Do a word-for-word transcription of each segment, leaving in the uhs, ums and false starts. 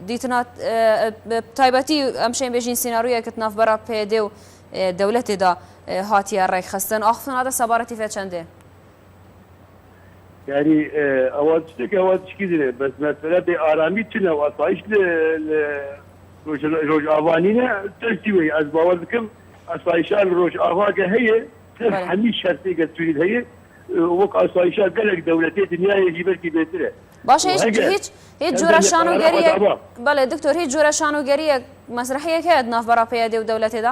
Dîtina, e, e, taybetî em şên bêjîn sînaroyek di navbera P Y D û, e, dewletê de, e, hatiye rêkxistin. Axiftina te sebaretî vê çend e? Yanî, e, ewa tiştek, ewa tişkî din e. Bes mesele bê aramî tune û asayîş li, li Roj-, Rojava nîne, tiştî wê. Ez bawer dikim, asayîşa li Rojava ge heye, tev Belê. hemî şertê ge Sûrî de heye, e, wek asayîşa gelek dewletê dinyayê jî belkî bêtir e. Baş e, Û hiç, heger hiç, hiç ew cure demê şanogeriyek, qerara xwe daba. Belê, doktor, hiç cure şanogeriyek, mesrehiyek heye di navbera P Y D û dewletê de?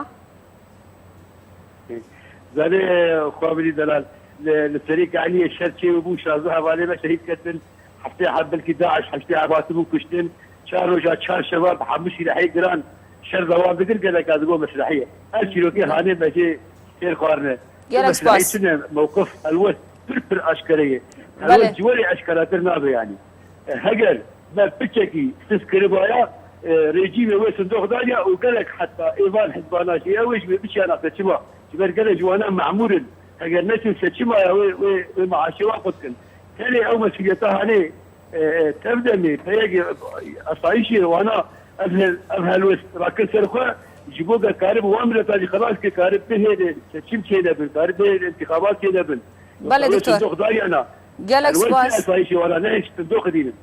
Zanê, Xwebirî Delal, li, li Serêk Eliyê şer çêbû, şazdeh hevalê me şehîd ketin, heftê heb belkî DAIŞ, heştê heb hatibû kuştin, çar roja çar şeva bi hemû sîlehê giran şer dewam dikir, gelek a digot mesrehî ye. Her çîrokê hanê me jê têr xwarine. Gelek Mesrehî spas. Çi ne? Mewqif helwest pir pir aşkere ye. Belê. Helwest ji werê aşkeretir nabe yanî. E, heger me piçekî siz kiribaya, e, rejîmê wê sindoq dariya û gelek heta êvan hizba naşiya wê ji wê biçiyana seçima. Ji ber gelek ji wana memûr in. Heger neçin seçima ya wê, wê, wê maaşê wan qut kin. Tenê ew mesuliyeta hanê, e, e, tev demê, peyek, e, asayîşê wana ev hel-, ev helwest rakin ser xwe, ji bo ke karib wan mileta jî xelas ke karib bihêle seçim çênebin, karib bihêle intixabat çênebin. Belê, Ew doktor. Sindoq dariya na. Gelek Elwê spas. Esayîşê wana ne hiç sindoqê dînin.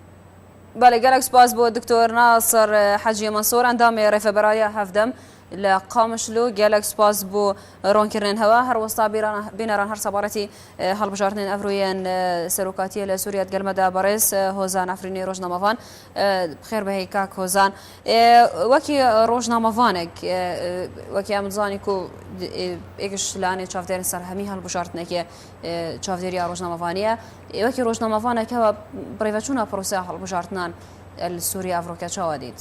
Belê, gelek spas bo doktor Nasir, e, Hecî Mansûr, endamê Rêveberaya Hevdem li Qamişlo. Gelek spas bo ronkirinên hewa. Her westa bîran-, bîneran her sebaretî, e, hilbijartinên evro yên, e, serokatiyê li Sûriye digel me de berêz, e, Hozan Efrînî rojnamevan. E, bi xêr bihêy kak Hozan. E, wekî rojnamevanek, e, e, wekî em dizanî ku di-, e, êk ji lanê çavdêrên ser hemî hilbijartinekê e, çavdêriya rojnamevanî ye. E, wekî rojnamevanek hewa birêveçûna proseya hilbijartinan, e, li Sûriye evroke çawa dît?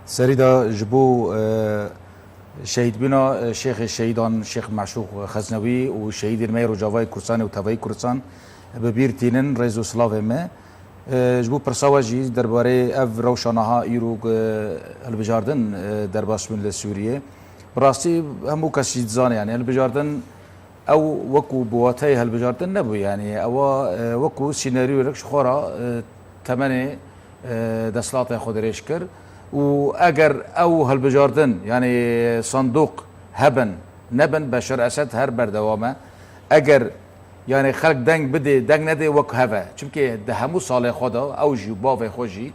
Serî de ji bo, e, şehîdbûna, e, Şêxê Şehîdan Şêx Meşûq Xeznewî û şehîdên me yê Rojavayê Kurdistanê û Tevayî Kurdistan bi bîr tînin rêz û silavê me. E, ji bo pirsa we jî derbarê ev rewşa niha îro, e, hilbijardin, e, derbas bûn li Sûriyê. Bi rastî hemû kes jî dizane, yanî hilbijardin Ew wekû bi wateyê hilbijartin nebû, yanî ewa, e, wekû sînaryoyek ji xwe re, e, temenê, e, desthilatê xwe dirêj kir û eger ew hilbijartin, yanî sandoq hebin, nebin, Beşar Esed her berdewam e. Eger, yanî xelk deng bidê, deng nedê wek hev e. Çimkî di hemû salê xwe de ew jî û bavê xwe jî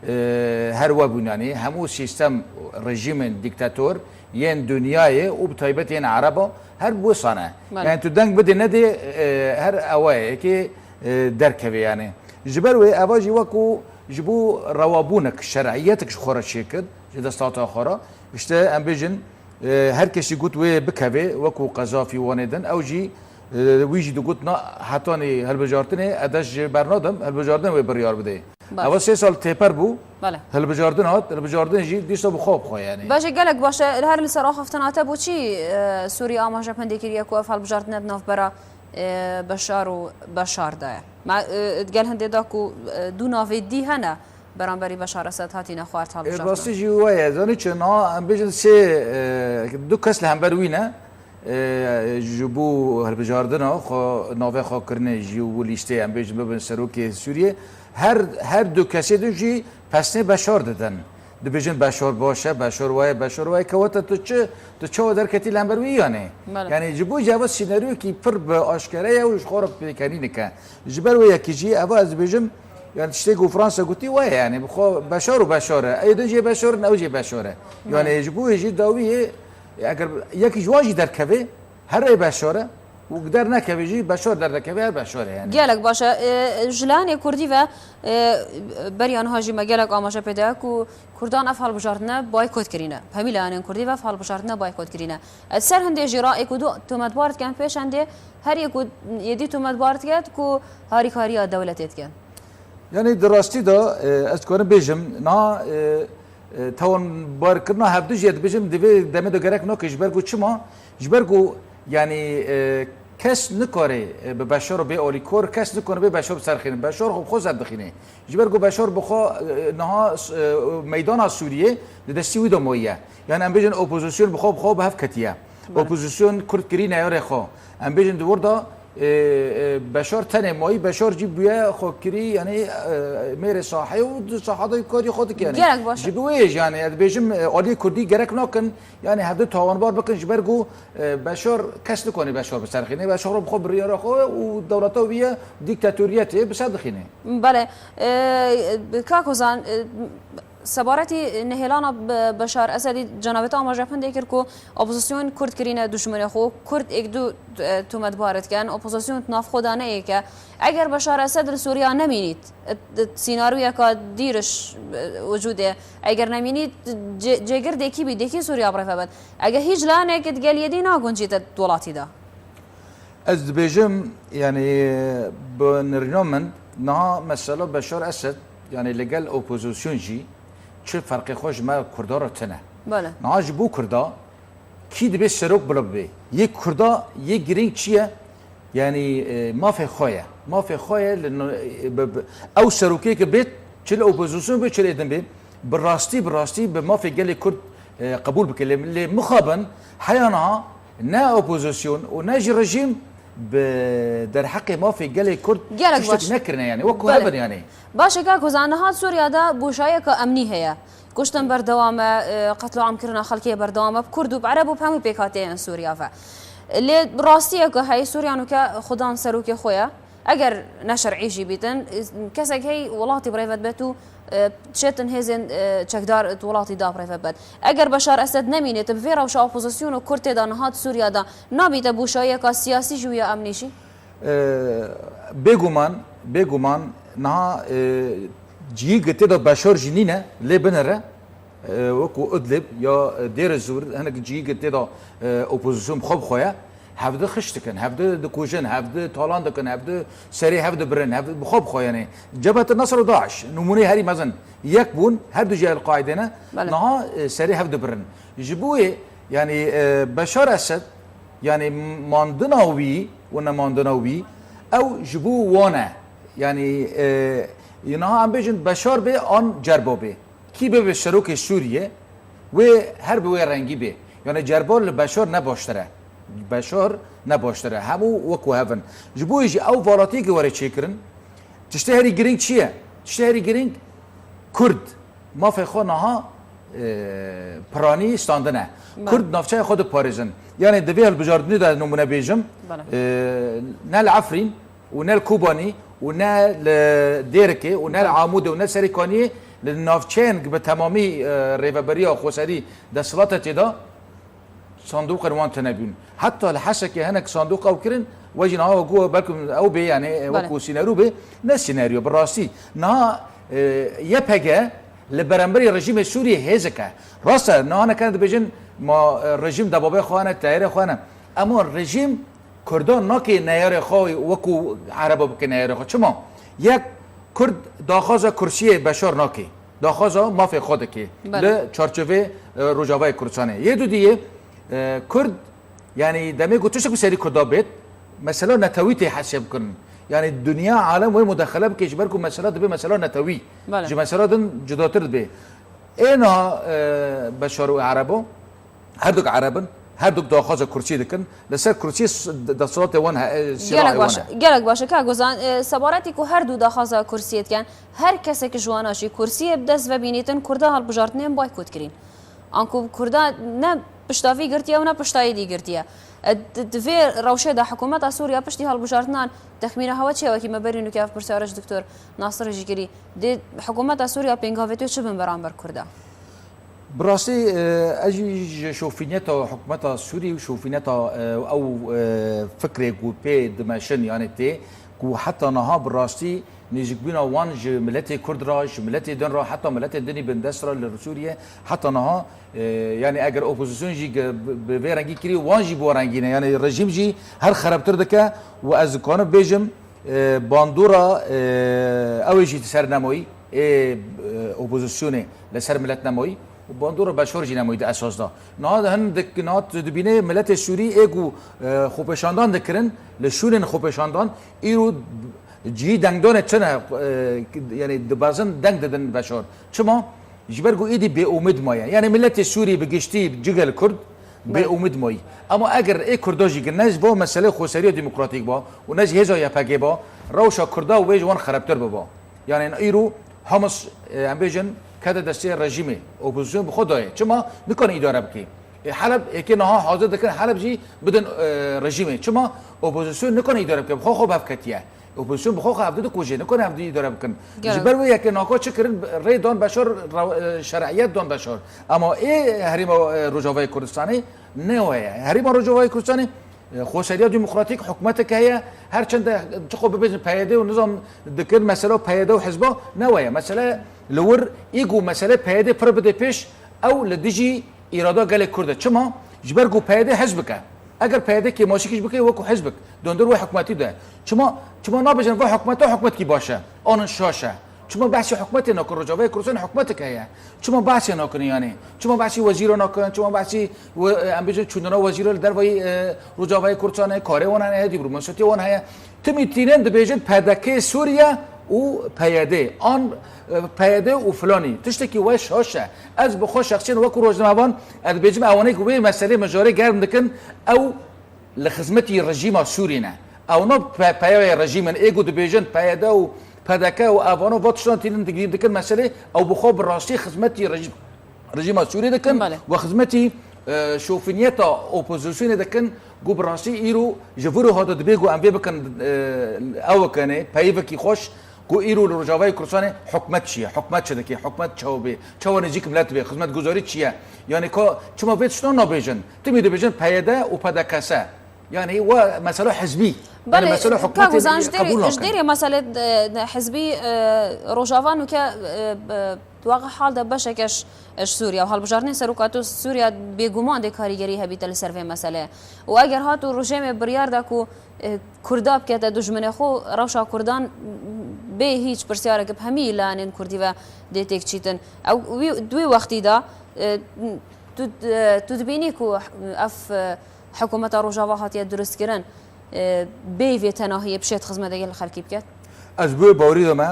e, her we bûn, yanî hemû sîstem, rejîmên dîktator yên dinyayê û bi taybet yên Ereba her bi wisan e. Belê. Yanî tu deng bidê nedê, e, her ewa ye, yekê, e, derkeve yanî. Ji ber wê eva jî wekû ji bo rewabûnek, şer'iyetek ji xwe re çêkir, ji destata xwe re. Îşte em bêjin, e, her kesî got wê bikeve, wekû Qezafî wanê din, ew jî, e, wî jî digot na hetanî hilbijartinê, ez dest ji ber nadim, hilbijartin wê biryar bide. Baş. Eva sê sal têper bû. Belê. Hilbijardin hat, hilbijardin jî dîsa bi xwe bi xwe, yanî. Baş e, gelek baş e. Her li ser axaftina te bo çî, e, Sûrî amaje pendê kiriye ku ev hilbijartine di navbera, e, Beşar û Beşar de ye? Me, e, gel hindê da ku, e, du navê dî hene beramberî Beşar Esed hatîne xwar E, hilbijartin. Rastî jî we ye. Zanî çi, na em bêjin sê, e, du kes li hember wî ne. E, ji bo hilbijardina xwe, navê xwe kirine jî û lîsteyê, em bêjin, bibin serokê Sûriyê. Her, her du kesê din jî pesnê Beşar didin. Dibêjin Beşar baş e, Beşar waye, Beşar waye. Kewata tu çi, tu çawa derketî li hember wî yanê? Belê. Yanî ji bo jî eva sînaryokî pir bi aşkere ye û ji xwe re pêkenîn dike. Ji ber wê yekî jî eva ez dibêjim, yanî tiştê ku Fransa gotî waye, yanî bi xwe Beşar û Beşar e. Ê din jê Beşar in, ew jê Beşar e. Belê. Yanî ji bo wê jî dawiyê Eger yekî ji wan jî derkeve, her rê Beşar e û dernekeve jî Beşar derdekeve, her Beşar e yanî. Gelek baş e. E, ji layanê Kurdî ve, e, beriya niha jî me gelek amaje pê de ku Kurdan ev hilbijartine baykot kirîne. Hemî layanên Kurdî ve ev hilbijartine baykot kirîne. E, ser hindê jî ra ê ku du tometbar dikin pêşendê, her yê ku yê dî tometbar diket ku harîkariya dewletê dikin. Yanî di rastî de, e, ez dikarim bêjim, niha, e, e, tawanbarkirina hevdu jî, ez dibêjim, di vê demê de gerek nake, ji ber ku çima? Ji ber ku, yanî, e, kes nikare, e, bi Beşar bê alîkor, kes nikare bê Beşar bi ser xîne. Beşar xwe bi xwe ser dixîne. Ji ber ku Beşar bi xwe, e, niha, e, meydana Sûriyê di destî wî de maye. Yanî em bêjin opozîsyon bi xwe, bi xwe bi hev ketiye. Belê. Opozîsyon kurt kirî neyarê xwe. Em bêjin di wir de E, e, Beşar tenê mayî, Beşar jî bûye xwekirî, yanî, e, mêrê sahê û di saha de karî xwe dike, yanî. Gelek baş e. Ji bo wê jî, yanî, ez dibêjim, e, aliyê Kurdî gerek nakin, yanî, hevdu tawanbar bikin, ji ber ku, e, Beşar, kes nikane Beşar bi ser xînê. Beşar bi xwe, bi riyara xwe û dewleta wî ye, dîktatoriyetê bi ser dixînê. Belê. E, Kak Ozan, e, Sebaretî nehêlana Be-, Beşar Esedî, cenabê te amaje pindê kir ku opozîsyon Kurd kirîne dijminê xwe, Kurd êk du, e, tometbar dikin, opozîsyon di nav xwe de ne êk e. Eger Beşar Esed li Sûriya nemînît, e, e, sînaroyeka dîriş, e, wicûdê, eger nemînît, cê-, cêgir dê kî bî, dê kî Sûriya bi rê ve bit? Eger hîç lanek di gel yedî naguncît di welatî de. Ez dibêjim, yanî, bi nirîna min, niha mesela Beşar Esed, yanî, li gel opozîsyon jî çi ferqê xwe ji me Kurda re tine. Belê. Niha ji bo Kurda kî dibê serok bila bibe? Yê Kurda yê girîng çi ye? Yanî, e, mafê xwe ye. Mafê xwe ye li n-, e, bi, bi, ew serokê ki bêt, çi li opozîsyon bê, çi li din bê, bi rastî, bi rastî bi mafê gelê Kurd, e, qebûl bike. Lê, lê mixabin heya niha ne opozîsyon û ne jî rejîm bi derheqê mafê gelê Kurd Gelek tiştek baş. nekirine, yanî, wek ku Belê. hebin, yanî. Baş e, Kak Ozan, niha Sûriya de boşayeka emnî heye. Kuştin berdewam e, e, qetloamkirina xelkê berdewam e, bi Kurd û bi Ereb û bi hemû pêkhateyên Sûriya ve. Lê rastiyeke heye, Sûriya nûke xudan serokê xwe ye. Eger ne şer'î jî bîtin, kesek hey welatî bi rê ve dibet û, e, çetin hêzên, e, çekdar di welatî de bi rê ve bibet. Eger Beşar Esed nemînêt, bi vê rewşa opozîsyon û Kurd tê de niha di Sûriya de nabîte boşayiyeka siyasî jî û ya emnî jî? E, bêguman, bêguman niha, e, cihî ki tê de Beşar jî nîne, lê binire. E, wekû Idlib ya, e, Dêr Zûr, hinek cihî ki tê de, e, opozîsyon bi xwe bi xwe ye. Hevdi xiş dikin, hevdi dikujin, hevdi talan dikin, hevdi serê hev dibirin, hevdi bi xwe bi xwe, yanî. Cebhet Nasr û DAIŞ, nimûneyê herî mezin yek bûn, her du jî El-Qaîde ne, Belê. niha, e, serê hev dibirin. Ji bo wê, yanî, e, Beşar Esed, yanî, mandina wî û nemandina wî, ew ji bo wan e. Yanî, e, niha em bêjin Beşar bê an Cerbo bê. Kî bibe serokê Sûriyê, wê her bi wê rengî bê. Yanî Cerbo li Beşar ne baştir e. Beşar ne baştir e. Hemû wekû hev in. Ji bo wê jî ew valatiyekê were çêkirin. Tiştê herî girîng çi ye? Tiştê herî girîng Kurd mafê xwe niha, e, piranî standine. Belê. Kurd navçeya xwe diparêzin. Yanî di vê hilbijartinê de ez nimûne bêjim, Belê. e, ne li Efrîn, û ne li Kobanî û ne li Dêrikê û ne li Amûdê û ne Serê Kaniyê, li navçeyên bi temamî, e, rêveberiya xweserî desthilata tê de sandoqên wan tune bûn. Heta li Hesekê hinek sandoq ew kirin, we jî niha wekû, belkim ew bê, yanî, e, Belê. wekû sînerû bê, ne sîneryo, bi rastî. Niha, e, Y P G li beramberî rejîmê Sûriyê hêzik e. Rast e, niha nekene dibêjin ma, e, rejîm debabê xwe ne, teyarê xwe ne. Ema rejîm Kurdan nake neyarê xwe wekû Ereba bike neyarê xwe. Çima? Yek, Kurd daxwaza kursiyê Beşar nake. Daxwaza mafê xwe dike. Belê. Li çarçovê, e, Rojavayê Kurdistanê. Yê dudiyê, e, Kurd, yanî demê ku tiştek bi serî Kurda bêt, mesela netewî tê hesab kirin. Yanî dinya, alem wê mudexele bike ji ber ku mesela dibe mesela netewî. Belê. Ji mesela din cudatir dibe. Ê niha, e, Beşar û Erebo, Herduk Ereb in, herduk daxwaza kursiyê dikin. Li ser kursiyê s-, de-, desthilatê wan he-, e, sîra Gelek wan baş, e. gelek baş e. Kak Ozan, e, sebaretî ku her du daxwaza kursiyê dikin, her kesek ji wana jî kursiyê bi dest ve bînîtin, Kurda hilbijartinên boykot kirîn. Anku Kurda ne pişta vî girtiye û ne pişta êdî girtiye. E, di, di vê rewşê de hikûmeta Sûriya piştî hilbijartinan texmîna hewe çi ye? Wekî me berî nûke ev pirsiyara ji Doktor Nasirê jî kirî. Dê hikûmeta Sûriya pêngavê wê çi bin beramber Kurda? Bi rastî, e, ez jî ji şofîniyeta hikûmeta Sûrî û şofîniyeta, e, ew, e, fikrê ku pê dimeşin, yanî tê, ku heta niha bi rastî nêzîkbûna wan ji miletê Kurd re, ji miletê din re, heta miletê dinî bindest re li Sûriyê, heta niha, e, yanî eger opozîsyon jî ge-, bi, bi vê rengî kirî, wan jî bi wê rengî ne. Yanî rejîm jî her xerabtir dike û ez dikanim bêjim, E, bandora, e, ew ê jî di ser nemayî, ê, e, opozîsyonê li ser milet nemayî û bandora Beşar jî nemayî di esas de. Niha de hin dik, niha tu dibînê miletê Sûrî ê ku, e, xwepêşandan dikirin, li şûnên xwepêşandan îro cihî dengdanê çi ne, e, yanî dibezin deng didin Beşar. Çima? Ji ber ku êdî bêomêd maye. Yanî miletê Sûrî bi giştî cigel Kurd, Bê umîd mayî. Ama eger ê Kurda jî ne ji bo meselê xweseriya demokratîk ba û ne jî hêza Y P G ba, rewşa Kurda wê ji wan xerabtir biba. Yani îro Hamas, e, em bêjin, kete destê rejîmê, opozisyon bi xwe dayê. Çima nikane îdare bike? E, Heleb, êkê niha hazir dikin, Heleb jî bidin, e, rejîmê. Çima opozisyon nikane îdare bike? Bi xwe xwe bi hev ketiye. Opozisyon bi xwe xwe hevdû dikuje, nikane hevdû îdare bikin. Gerek. Ji ber wê yekê naka çi kirin, rê dan Beşar, ra-, e, şer'iyet dan Beşar. Ama ê herêma, e, Rojavayê Kurdistanê ne weye. Herêma Rojavayê Kurdistanê, e, xweseriya demokratîk hikûmeteke heye. Her çende çiqo bibêjin P Y D û nizam dikin, mesela P Y D û hizba ne weye. Mesele li wir ê ku mesele P Y D pir bide pêş, ew li dijî îrada gelê Kurd e. Çima? Ji ber ku P Y D hizbik e. Eger P Y D kêmaşîkî jî bike, wekû hizbik, dondor wê hikûmetî de. Çima, çima nabêjin va hikûmeta hikûmetkî baş e, an şaş e? Çima behsî hikûmetê nakin? Rojavayê Kurdistanê hikûmetek heye. Çima behsê nakin yani? Çima behsî wezîra nakin? Çima behsî we-, em bêjin çûndina wezîra li dervayî, e, Rojavayê Kurdistanê, karê wan heye, dîplomasiya wan heye? Timî tînin dibêjin P D K Sûriye û P Y D. An, e, P Y D û filanî. Tiştekî we şaş e. Ez bi xwe şexsîn wekû rojnamevan, ez dibêjim ewanê ku wê meselê mijarê germ dikin, ew li xizmetî rejîma Sûrî ne. Ewna pe-, peyavê rejîm in. Ê ku dibêjin P Y D û P D K û evana va tiştan tînin digî-, dikin meselê, ew bi xwe bi rastî xizmetî rejîm, rejîma Sûrî dikin. Bale. Ve xizmetî, e, şofîniyeta opozisyonê dikin, ku bi rastî îro ji vir û hada dibê ku em vê bikin, e, ew bikin, peyvekî xweş, ku îro li Rojavayê Kurdistanê hikûmet çi ye? Hikûmet çi dike? Hikûmet çawa bê? Çawa nêzîk milet bê? Xizmetguzarî çi ye? Yani ka çima vê tiştan nabêjin? Timî dibêjin P Y D û P D K S. Yani we mesela hizbî. Yani Belê, mesela ka hikûmetê Gozan, ji derê, qebûl ji nakin. Derê mesele, e, hizbî, e, Rojava nûke, e, e, di waqa hal de beşeke ji, ji Sûriye û halbijartinên seroka tu Sûriye bêguman dê karîgerî hebîte li ser vê meseleyê. Û eger hat û rejîmê biryar da ku, e, Kurda bikete dijminê xwe, rewşa Kurdan bê hîç pirsyarek bi hemî layanên Kurdî ve dê têk çîtin. Ew wî, di wî wextî de, e, tu, e, tu dibînî ku ev, e, hikûmeta Rojava hatiye durustkirin, e, bê vê tenahiyê bişêt xizmeteke li xelkî biket? Ez bi wê bawerî de me,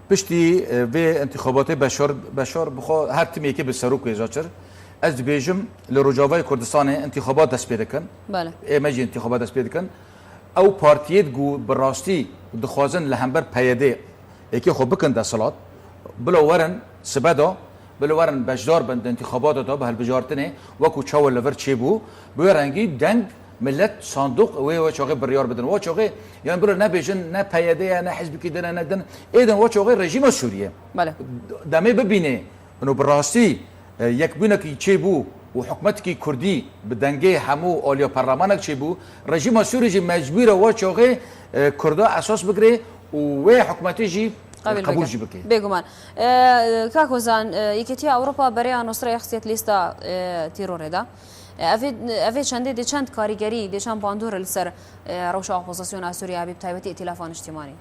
piştî, e, vê intixabatê Beşar, Beşar bi xwe her timê yekê bi serok wêza çir. Ez dibêjim, li Rojavayê Kurdistanê intixabat dest pê dikin. Bele. Ê me jî intixabat dest pê dikin. Ew partiyêt ku bi rastî dixwazin li hember P Y D êkê xwe bikin desthilat, bila werin sibe de, bila werin beşdar bin di intixabata de, bi hilbijartinê, wekû çawa li vir çêbû, bi wê rengî deng, milet, sanduq wê, wê çaxê biryar bidin. Wê çaxê, yani bila nebêjin ne P Y D ye, ne hizbekî din e, ne din. Ê din wê çaxê rejîma Sûriye. Bele. Demê bibînê, ino bi rastî, e, yekbûnekî çêbû û hikûmetekî Kurdî bi dengê hemû aliya perlemanek çêbû, rejîma Sûrî jî mecbûr e wê çaxê, e, Kurda esas bigire û wê hikûmetê jî Qebûl qebûl bike. Jî bike. Bêguman. E, Kak Ozan, e, Yekîtiya Ewropa bereya Nusreyê xistiye lîsta, e, terorê de. E, evê, evê çendê dê çend karîgerî, dê çend bandor li ser, e, rewşa opozisyona Sûriye hebî, bi taybetî îtîlafa niştimanî?